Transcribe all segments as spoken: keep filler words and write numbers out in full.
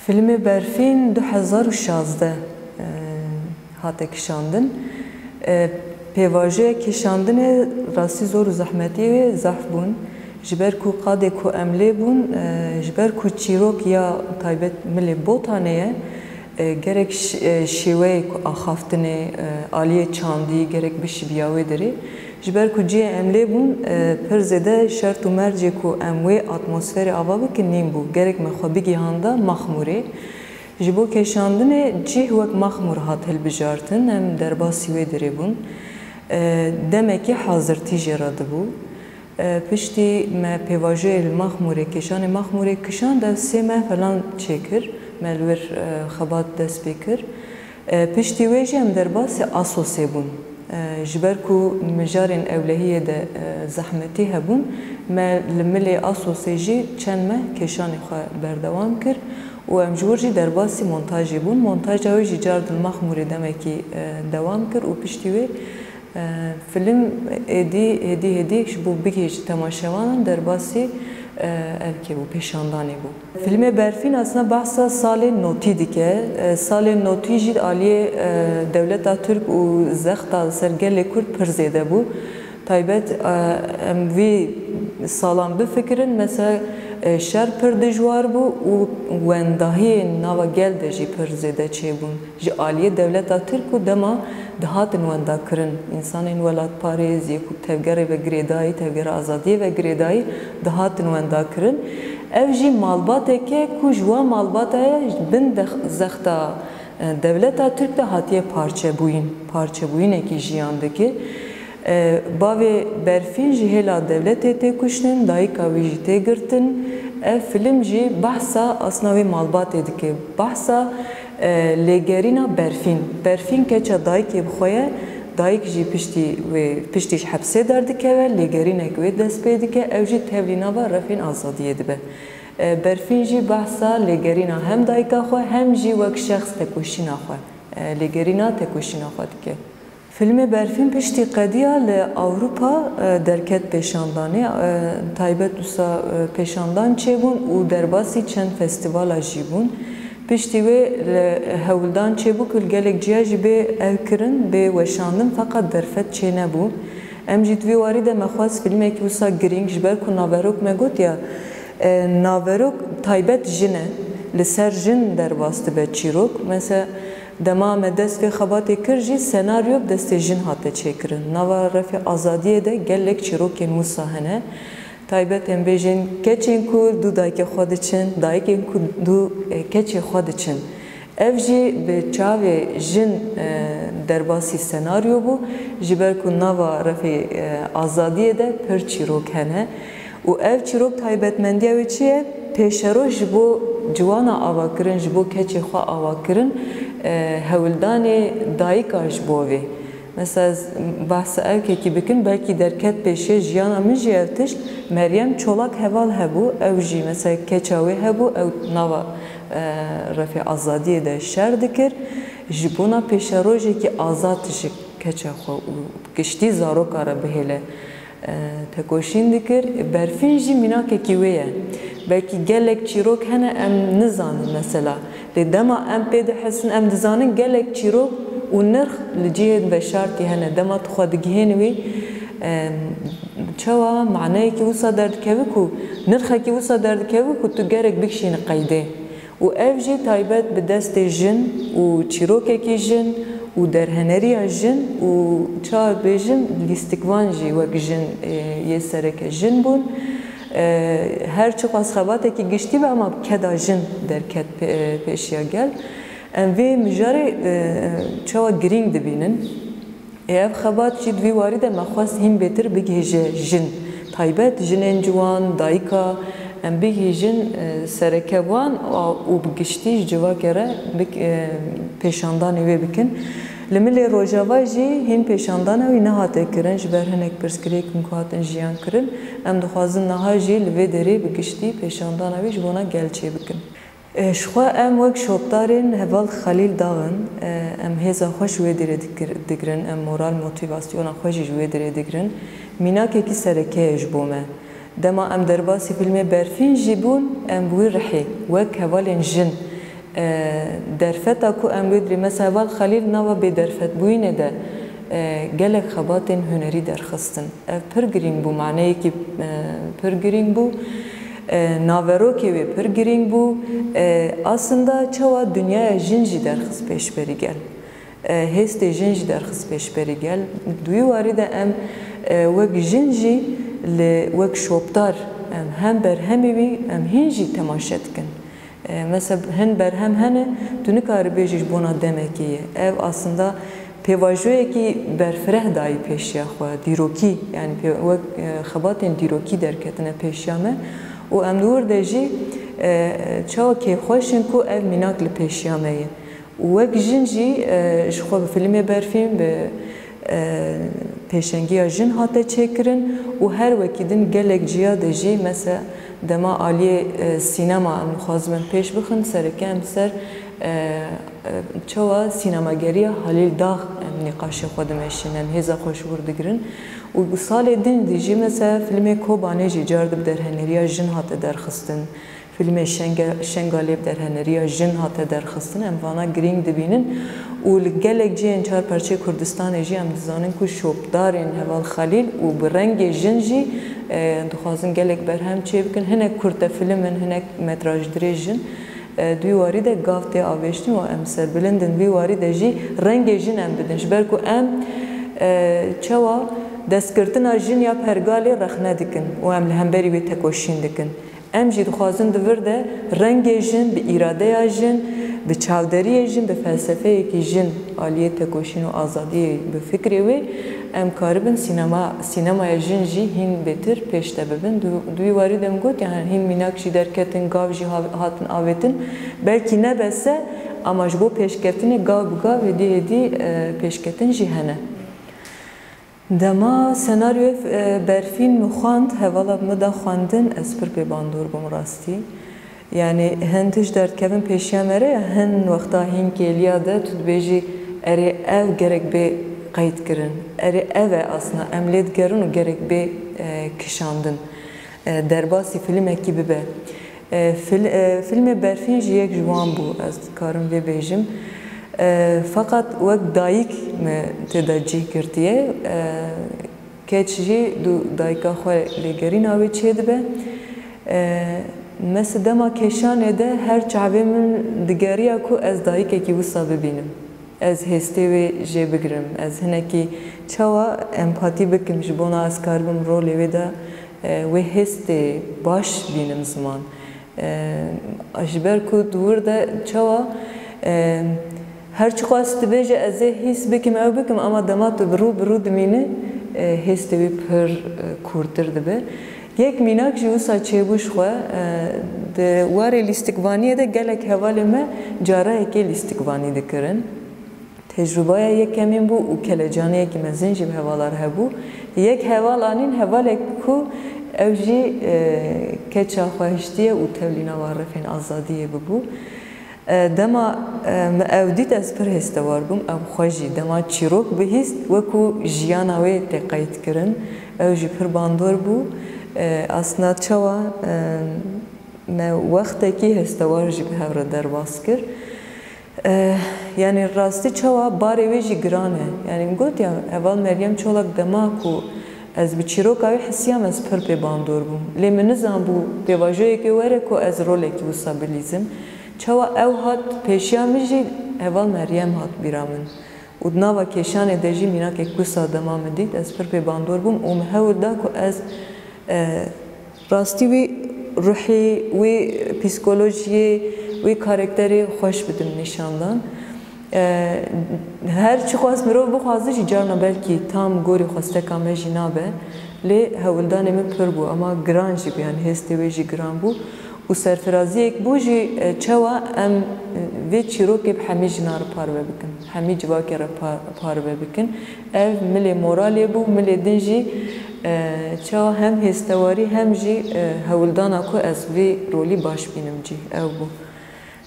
Filmê Berfîn du hezar û şazdeh, e, hate kişandin. E, pêvajoya kişandinê rastî zor û zehmetiyê wê zehf bûn. Ji ber ku qadê ku em lê bûn, e, ji ber ku çîrok ya taybet milê Botanê ye, e, gerek ş-, e, şêweyê ku axaftinê, e, aliyê çandî gerek bişibiya wê derê. Ji ber ku cihê em lê bûn, e, pir zêde şert û mercê ku em wê atmosferê ava bikin nîn bû. Gerek me xwe bigihanda Maxmûrê. Ji bo kêşandinê cih wek Maxmûr hat hilbijartin, em derbasî wê derê bûn. E, demekî hazirtî jê re dibû. E, piştî me pêvajoyê li Maxmûrê, kêşanê Maxmûrê kişand, ev sê meh falan çêkir. Me li wir, e, xebat dest pê kir. E, piştî wê jî em derbasî Asosê bûn. E, ji ber ku mijarên ewlehiyê de, e, zehmetî hebûn, me li milê Asosê jî çend meh kêşanê xwe berdewam kir û em ji wir jî derbasî montajê bûn. Montaja wê jî car di Maxmûrê demekî, e, dewam kir û piştî wê, e, film êdî hêdî hêdî ji bo bigihêje temaşevanan derbasî, e, evkê bû, pêşandanê bû. Filmê Berfîn aslında behsa salên notî dike. E, salên notî jî aliyê, e, dewleta Tirk û zexta li ser gelê Kurd pir zêde bû. Taybet, e, em vî salan bifikirin, mesela, e, şer pir dijwar bû û wendahiyên nava gel de jî pir zêde çêbûn. Ji aliyê dewleta Tirk û dema dihatin wendakirin, însanên welatparêz, yê ku tevgerê ve girêdayî, tevgera azadiyê ve girêdayî dihatin wendakirin. Ev jî malbateke ku ji wan malbataya bin dex-, zexta, e, dewleta Tirk de hatiye parçebûyîn, parçebûyînekî jiyan dike. E, bavê Berfîn ji hêla dewletê tê kuştin, dayika wî jî tê girtin. Ev film jî behsa asna wê malbatê dike. Behsa, e, lêgerîna Berfîn. Berfîn keça dayikê bi xwe ye. Dayik jî piştî wê, piştî ji hepsê derdikeve, lêgerînek wê dest pê dike, ew jî tevlî nava refên azadiyê dibe. E, Berfîn jî behsa lêgerîna hem dayika xwe, hem jî wek şexs tekoşîna xwe, e, lêgerîna tekoşîna xwe dike. Filmê Berfîn piştî qediya li Ewropa, e, derket pêşandanê, e, taybet wisa, e, pêşandan çêbûn û derbasî çend festîvala jî bûn. Piştî wê li hewldan çêbû ku li gelek ciya jî bê ev kirin, bê weşandin, feqet derfet çênebû. Em jî di vî warî de me xwest filmekî wisa girîng, ji ber ku naverok me gotiya, e, naverok taybet jin e, li ser jin derbas dibe çîrok. Mesela, dema me dest vê xebatê kir jî senaryo bi destê jin hate çêkirin. Nava refê azadiyê de gelek çîrokên wisa hene. Taybet em bêjin, keçên ku du dayikê xwe diçin, dayikên ku du, e, keçê xwe diçin. Ev jî bi çavê jin, e, derbasî senaryo bû, ji ber ku nava refê, e, azadiyê de pir çîrok hene. Û ev çîrok taybetmendiya wê çi ye? Pêşeroj ji bo ciwana avakirin, ji bo keçê xwe avakirin, e, hewldanê dayika ji bo vê. Mesela ez behsa ewkekî bikin, belkî derket pêşê jiyana min jî ev tişt, Meryem Çolak heval hebû, ew jî mesela keça wê hebû, ew nava, e, refê azadiyê de şer dikir, ji bona pêşerojekî azad ji keça xwe û giştî zaroka re bihêle, e, tekoşîn dikir. Berfîn jî mînakekî wê ye. Belkî gelek çîrok hene em nizanin mesela. Lê dema em pê dihesin, em dizanin gelek çîrok û nirx li cihên veşartî hene. Dema tu xwe digihênî wî, em, çawa maneyekî wisa derdikeve ku, nirxekî wisa derdikeve ku tu gerek bikişînî qeydê. Û ev jî taybet bi destê jin û çîrokekî jin û derheneriya jin û, çawa bêjim, lîstikvan jî wek jin, e, yê sereke jin bûn. E, her çiqas xebatekî giştî be, ama bi keda jin derket pê-, e, pêşiya gel. Em vê mijarê, e, çawa girîng dibînin. Ê, ev xebat jî di vî warî de me xwest hîn bêtir bigihîje jin. Taybet jinên ciwan, dayika, em bigihîjin, e, sereke wan û, û bi giştî ji civakê re bik-, e, pêşandanê wê bikin. Li milê Rojava jî hîn pêşandana wî nehate kirin, ji ber hinek pirsgirêkên ku hatin jiyan kirin. Em dixwazin niha jî li vê derê bi giştî pêşandana wî ji bona gel çêbikin. E, ji xwe em wek şopdarên heval Xelîl Dax in, e, em hêza xwe ji wê derê dikir-, digirin, em moral, motîvasyona xwe jî ji wê derê digirin. Mînakekî sereke ye ji bo me. Dema em derbasî fîlmê Berfîn jî bûn, em bi wî rihê, wek hevalên jin, E, derfeta ku em wê dirê, mesela heval Xelîl nava bêderfetbûyînê de, e, gelek xebatên hunerî derxistin. Ev pir girîng bû, maneyekî, e, pir girîng bû. E, naverokê wê pir girîng bû. E, aslında çawa dinyaya jin jî derxist pêşberî gel. E, hêstê jin jî derxist pêşberî gel. Di wî warî de em, e, wek jin jî li, wek şopdar, em hem berhemê wî, em hîn jî temaşe dikin. E, mesela hin berhem hene, tu nikarî bêjî ji bona demekê ye. Ev aslında pêvajoyekî berfireh dayî pêşiya xwe, dîrokî, yani pê-, wek, e, xebatên dîrokî derketine pêşiya me û em li wir de jî, e, çawa kêfxweş in ku ev mînak li pêşiya me ye. Û wek jin jî, e, ji xwe bi filmê berfîn, bi, e, pêşengiya jin hate çêkirin û her wekî din gelek ciya de jî, mesela dema aliyê, e, sînema em dixwazin em pêş bixin, sereke em ser, e, e, çawa sînemageriya Halîl Dağ em nîqaşê xwe dimeşînin, em hêza xwe ji wir digirin. Û salê din dî jî, mesela filmê Kobanê jî car di bi derheneriya jin hate derxistin. Filmê Şenge-, Şengalê bi derheneriya jin hate derxistin, em vana girîng dibînin û li gelek cihên çar parçeyê Kurdistanê jî em dizanin ku şopdarên heval Xelîl û bi rengê jin jî, e, dixwazin gelek berhem çêbikin. Hinek kurtefilm in, hinek metraj dirêj in. E, di wî warî de gav tê avêştin û em serbilind in di wî warî de jî rengê jin em bidin. Ji ber ku em, e, çawa destkirtina jin ya pergalê rexne dikin û em li hemberî wê tekoşîn dikin. Em jî dixwazin di vir de rengê jin, bi îradeya jin, bi çavderiyê jin, bi felsefeyekî jin aliyê tekoşîn û azadiyê, bi fikrê wê em karibin sînema, sînemaya jin jî hîn bêtir pêş de bibin. Di, di wî warî de min got, yani hîn mînak jî derketin, gav jî ha-, hatin avêtin. Belkî ne bes e, ama ji bo pêşketinê gav bi gav hêdî hêdî, e, pêşketin jî hene. Dema senaryoyê, e, berfîn min xwend, hevala min da xwendin, ez pir pê bandor bûm rastî. Yani hin tişt derdikevin pêşiya me re ya, hin wexta hîn kêliya de tu dibêjî, erê ev gerek bê qeydkirin, erê ev e aslında em lê digerin û gerek bê, e, kişandin, e, derbasî filmekî bibe. E, fil-, e, filmê Berfîn jî yek ji wan bû, ez dikarim vê bêjim. E, feqet wek dayik me tê de cih girtiye. E, keç jî du dayika xwe lêgerîna wê çêdibe. E, me si dema keşanê de her çavê min digeriya ku ez dayikekî wisa bibînim. Ez hêstê wê jê bigirim. Ez hinekî çawa empatî bikim ji bona ez karibim rolê wê de, e, wê hêstê baş bînim ziman. E, ji ber ku di wir de çawa, e, her çiqas tu bêje ez ê hîs bikim, ew bikim, ama dema tu bi rû bi rû dimînî, e, hêstê wî pir, e, kûrtir dibe. Yek mînak jî wisa çêbû ji xwe, e, di warê lîstikvaniyê de gelek hevalê me cara yekê lîstikvanî dikirin. Tecrûbaya yekemîn bû û kelecaniyekî mezin jî bi hevala re hebû. Yek heval anîn, hevalek ku ew jî, e, keça xwe hiştiye û tevlî nava refên azadiyê bibû. E, dema, e, min ew dît, ez pir hêstewar bûm. Ew xwe jî dema çîrok bihîst, wekû jiyana wê tê qeyd kirin. Ew jî pir bandor bû. E, aslında çawa, e, me wextekî hêstewar jî bi hev re derbas kir. E, yani rastî çawa barê wê jî giran e. Yani min got ya, heval Meryem Çolak dema ku ez bi çîroka wê hisiyam, ez pir pê bandor bûm. Lê min nizanbû pêvajoyekê were ku ez rolekî wisa bilîzim. Çawa ew hat pêşiya min jî heval Meryem hat bîra min. Û di nava kêşanê de jî mînakek wisa dema min dît, ez pir pê bandor bûm û min hewl da ku ez, e, rastî wî ruhî, wî psîkolojiyê, wî karakterê xweş bidim nîşandan. E, her çiqas mirov bixwaze jî carna belkî tam gorî xwesteka me jî nabe. Lê hewldanê min pir bû, ema giran jî bû, yani hêstê wê jî giran bû. Û serfiraziyek bû jî, e, çawa em, e, vê çîrokê bi hemî jina re parve bikin, hemî civakê re pa-, parve bikin. Ev milê moralê bû, milê din jî, e, çawa hem hêstewarî hem jî, e, hewldana ku ez vê rolî baş bînim cî. Ew bû.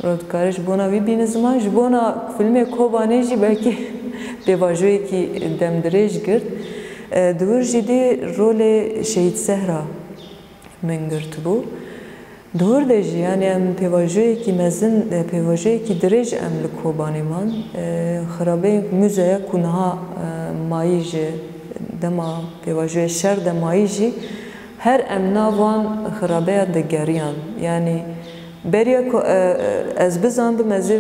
Rot dikare ji bona wî bîne ziman, ji bona filmê Kobanê jî belkî pêvajoyekî demdirêj girt. E, di wir jî dê rolê Şehîd Sehra min girtibû. Di wir de jî, yanî em pêvajoyekî mezin, e, pêvajoyekî dirêj em li Kobanê man. E, xirabeyên muzeya ku niha, e, mayî ji dema pêvajoya şer de mayî jî her em nav wan xirabeya digeriyan. Yanî beriya ku, e, e, ez bizanbim, ez ê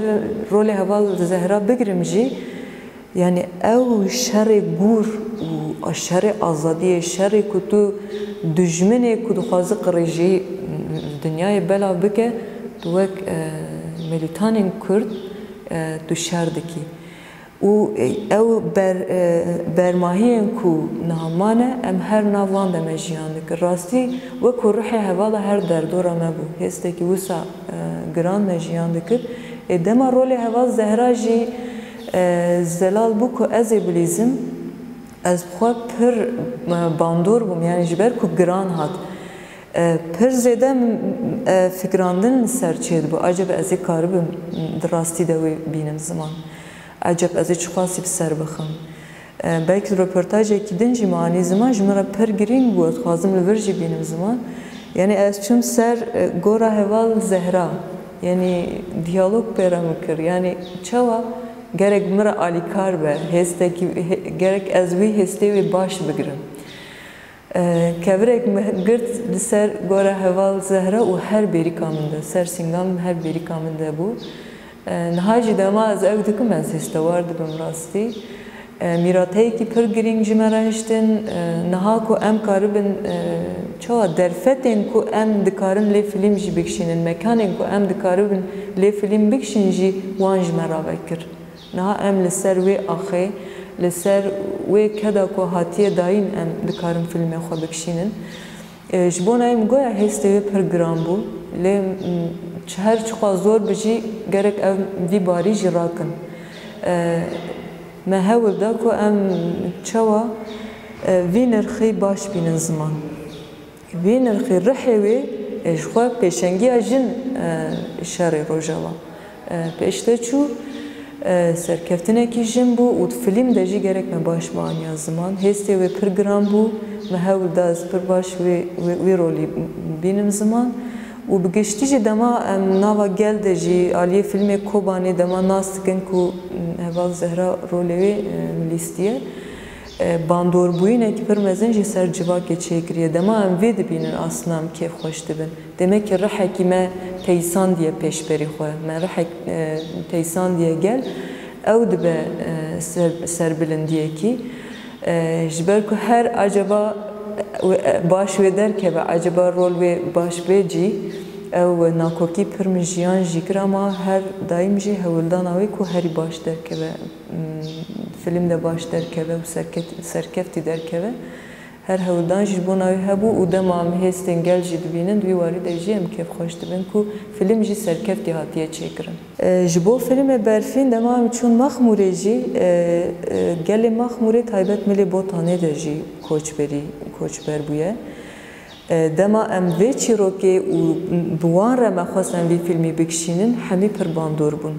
rolê heval Zehra bigirim jî, Yanî ew şerê gûr û şerê azadiyê, şerê ku tu dijminê ku dixwaze qirêjî dinyayê belav bike, tu wek, e, milîtanên Kurd, e, tu şer dikî. Û, e, ew ber-, e, bermahiyên ku niha mane, em her nav wan de me jiyan dikir. Rastî, wek ku ruhê hevala her derdora me bû, hêstekî wisa, e, giran me jiyan dikir. Ê dema rolê heval Zehra jî, e, zelal bû ku ez ê bilîzim, ez bi xwe pir, e, bandor bûm, yanî ji ber ku giran hat. E, pir zêde, e, fikirandin li ser çêdibû. Acaba ez ê karibim di rastî de wê bînim ziman? Eceb ez ê çiqasî bi ser bixim? E, belkî röportajekî din jî me anî ziman, ji min re pir girîng bû, ez dixwazim li vir jî bînim ziman. Yanî ez çûm ser, e, gora heval Zehra. Yanî diyalog pê re min kir. Yanî çawa gerek min re alîkar be, hêstekî, hê-, gerek ez wî hêstê wê baş bigirim. E, kevirek me girt li ser gora heval Zehra û her bêrîka min de, ser sînga min her bêrîka min de bû. E, niha jî dema ez ew dikim, ez hêstewar dibim rastî. E, mîrateyekî pir girîng ji me re hiştin. E, niha ku em karibin, e, çawa derfetên ku em dikarin lê fîlm jî bikişînin, mekanên ku em dikaribin lê fîlm bikişînin jî wan ji me re vekir. Niha em li ser wê axê, li ser wê keda ku hatiye dayîn em dikarin fîlmê xwe bikişînin. E, ji bona wê min goya hêstê wê pir giran bû. Lê, m, çi, her çiqas zor bi jî gerek em vî barî jî rakin. E, me hewl da ku em çawa, e, vî nirxî baş bînin ziman. Vî nirxî rihê wê, e, ji xwe pêşengiya jin, e, şerê Rojava, e, pêş de çû, e, serkeftinekî jin bû û di fîlm de jî gerek me baş bianiya ziman. Hêstê wê pir giran bû, me hewl da ez pir baş wê, wê, wê rolî bînim ziman û bi giştî jî dema em nava gel de jî aliyê fîlmê Kobanê dema nas dikin ku, m, heval Zehra rolê wê, e, min lîstiye. E, bandoribûyînekî pir mezin jî ser civakê çêkiriye. Dema em vê dibînin, aslında em kêfxweş dibin. Demek ki rihekî me teysandiye pêşberî xwe, me rihek, e, teysandiye gel, ew dibe, e, ser-, serbilindiyekî. E, ji ber ku her acaba, e, baş wê derkeve, acaba rol wê baş bê cî, ew nakokî pir min jiyan jî kir, ama her daîm jî hewldana wê ku herî baş derkeve. Fîlm de baş derkeve û serket-, serkeftî derkeve. Her hewldan jî ji bona wî hebû û dema em hêstên gel jî dibînin, di wî warî de jî em kêfxweş dibin ku fîlm jî serkeftî hatiye çêkirin. E, ji bo fîlmê Berfîn dema em çûn Mexmûrê jî, e, e, gelê Mexmûrê taybet milê Botanê de jî koçberî, koçber bûye. E, dema em vê çîrokê û bi wan re me xwest em vî fîlmî bikişînin, hemî pir bandor bûn.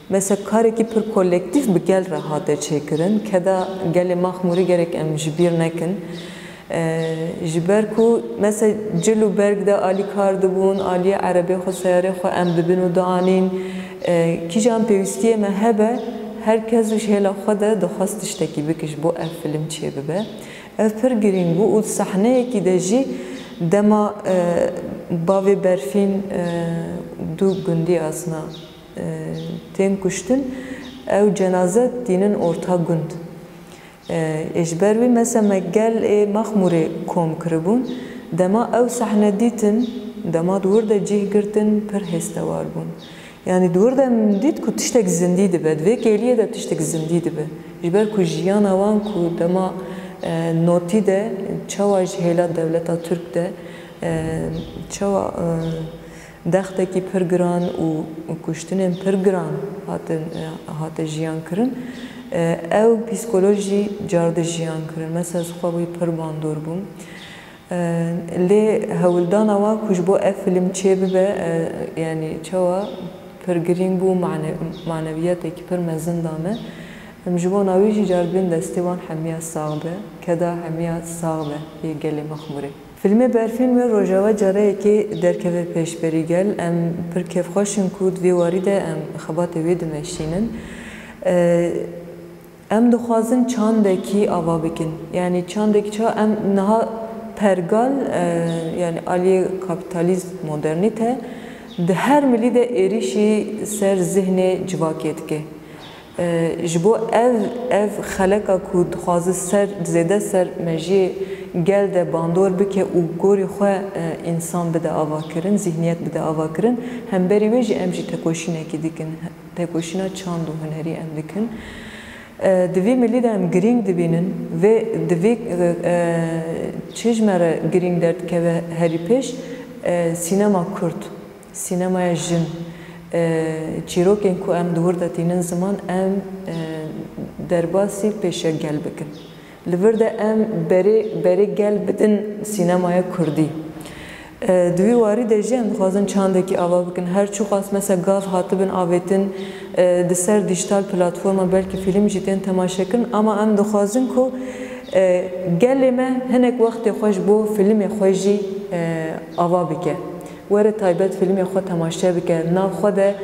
Mesela karekî pir kolektîf bi gel re hate çêkirin. Keda gelê Maxmûrî gerek em ji bîr nekin. E, ji ber ku mesela cil û berg de alîkar dibûn, aliyê erebê xwe, seyarê xwe em dibin û dianîn. E, kîjan pêwîstiyê me hebe, her kes ji hêla xwe de dixwest tiştekî bike ji bo ev fîlm çêbibe. Ev pir girîng bû û di sahneyekî de jî dema, e, bavê Berfîn, e, du gundî asna, e, tên kuştin, ew cenaze tînin orta gund. E, ê ji ber wî mesela me gel ê Mexmûrê kom kiribûn, dema ew sahne dîtin, dema di wir de cih girtin, pir hêstewar bûn. Yanî di wir de min dît ku tiştek zindî dibe, di vê kêliyê de tiştek zindî dibe. Ji ber ku jiyana wan ku dema, e, notî de çawa ji hêla dewleta Tirk de, e, çawa, e, dextekî pir giran û kuştinên pir giran hatin, e, hate jiyan kirin, e, ew psîkolojî cardi jiyan kirin. Mesela ez xwe wî pir bandor bûm. E, lê hewldana wan ku ji bo ev fîlm çêbibe, e, yanî çawa pir girîng bû, mane-, maneviyatekî pir mezin da me. Em ji bona wî jî car bên destê wan hemiya sax be, keda hemiya sax be yê gelê Mexmûrê. Filmê Berfîn wê roja we careyekê derkeve pêşberî gel. Em pir kêfxweş in ku di vê warî de em xebatê wê dimeşînin. E, em dixwazin çandekî ava bikin. Yanî çandekî ça em niha pergal, e, yanî aliyê kapîtalîzm, modernîte di her milî de êrîşî ser zihnê civakê dike. E, ji bo ev, ev xeleka ku dixwaze ser, zêde ser mejiyê gel de bandor bike û gorî xwe, e, însan bide avakirin, zihniyet bide avakirin, hemberî wê jî em jî tekoşînekî dikin. Tekoşîna çand û hunerî em dikin. E, di vî milî de em girîng dibînin. Vê, di vî, e, e, çi ji me re girîng derdikeve herî pêş, e, sînema kurd. Sînemaya jin, e, çîrokên ku em di wir de tînin ziman, em, e, derbasî pêşiya gel bikin. Li vir de em berê, berê gel bidin sînemaya kurdî. E, di wî warî de jî em dixwazin çandekî ava bikin. Her çiqas mesela gav hatibin avêtin, e, di ser dîjîtal platforma belkî fîlm jî tên temaşekirin, ama em dixwazin ku, e, gelê me hinek wextê xwe ji bo fîlmê xwe jî, e, ava bike. Were taybet fîlmê xwe temaşe bike, nav xwe de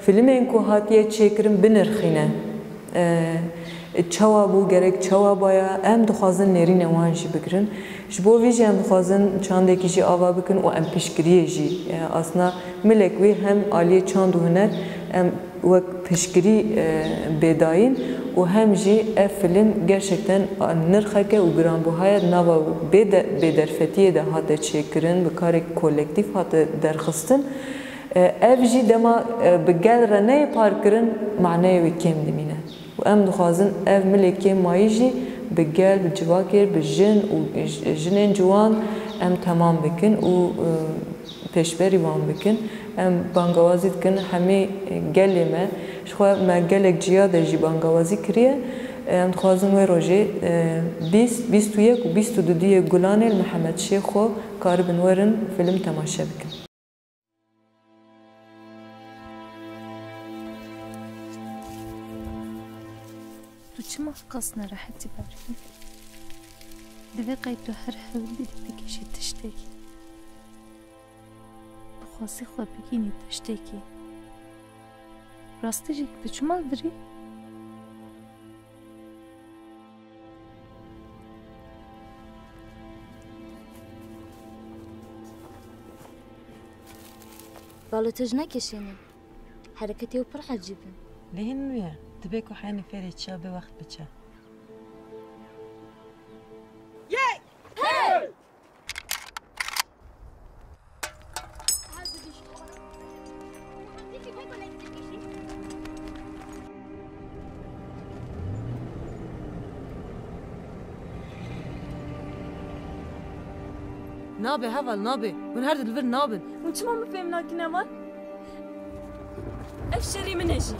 fîlmên ku hatiye çêkirin binirxîne. E, çawa bû, gerek çawa baya, em dixwazin nêrînê wan jî bigirin. Ji bo vî jî em dixwazin çandekî jî ava bikin û em piştgiriyê jî, e, asna milek wê hem aliyê çand û huner em wek piştgirî, e, bê dayîn û hem jî ev fîlm gerçekten nirxeke û giranbuha ye, di nava bê de-, bêderfetiyê de hate çêkirin, bi karek kolektîf hate derxistin. E, ev jî dema, e, bi gel re neyê parkirin, maneyê wê kêm dimîne. Û em dixwazin ev milê kêm mayî jî bi gel, bi civakê, bi jin û j-, jinên ciwan em temam bikin û, e, pêşberî wan bikin. Em bangawazî dikin hemî gelê me. Ji xwe me gelek ciya de jî bangawazî kiriye. Em dixwazin wê rojê, e, bîst, bîst û yek û bîst û duduyê Gulanê li Mihemed Şêxo karibin werin fîlm temaşe bikin. Tu çima qas nerehetî berî? Divê qey tu her hewl bidî bikişî tiştekî. Dixwazî xwe bigînî tiştekî. Rastî jî tu çima dirî? Balo tu ji ne kêşê ne. Hereketê wî pir ecîb in. Lê hin nû ye. Dibe ku heynî fêrê çiya bê wext biçe. Yey! Hey! Nabe heval, nabe. Hûn her du li vir nabin. Hûn çima min fêm nakin heval? Ev şerê min e jî.